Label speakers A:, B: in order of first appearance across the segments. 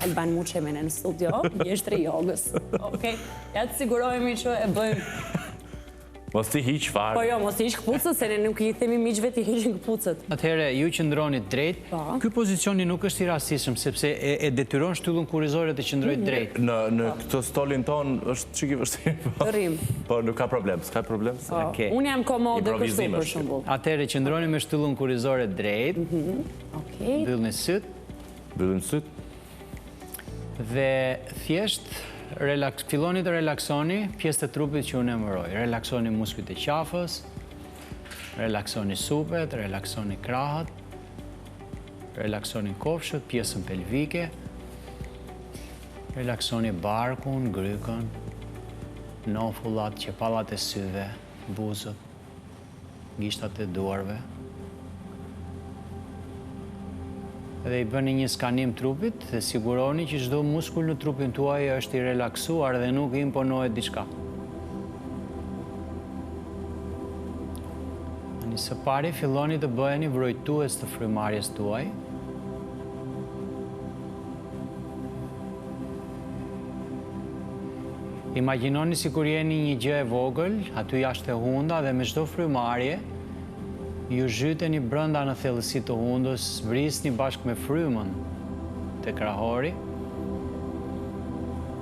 A: Alban Muçe me ne në studio, mjeshtri i jogës. Okej, ja të sigurohemi që e bëjmë.
B: Mos t'i hiq fare.
A: Po jo, mos t'i hiq këpucët, se ne nuk i themi miqve t'i heqin këpucët.
C: Atëherë, ju qëndroni drejt.
A: Po.
C: Ky pozicioni nuk është i rastësishëm, sepse e detyron shtyllën kurrizore të qëndrojë drejt.
B: Në në këtë stolin tonë është çik i vështirë.
A: Të rrim.
B: Po nuk ka problem, s'ka problem.
A: Po. Unë jam komode kështu për shembull.
C: Atëherë qëndroni me shtyllën kurrizore drejt.
A: Mhm. Okej.
C: Mbyllni sytë.
B: Mbyllim sytë.
C: Dhe thjesht relaks, filloni të relaksoni pjesët e trupit që unë emëroj. Relaksoni muskujt e qafës, relaksoni supet, relaksoni krahët, relaksoni kofshët, pjesën pelvike, relaksoni barkun, grykën, nofullat, qepallat e syve, buzët. gishtat e duarve dhe i bëni një skanim trupit dhe siguroni që çdo muskul në trupin tuaj është i relaksuar dhe nuk i imponohet diçka. Tani së pari filloni të bëheni vrojtues të frymëmarrjes tuaj. Imagjinoni sikur jeni një gjë e vogël, aty jashtë te hunda dhe me çdo frymëmarrje, ju zhyteni brenda në thellësi të hundës, zbrisni bashkë me frymën te krahori,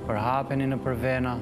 C: përhapeni nëpër vena.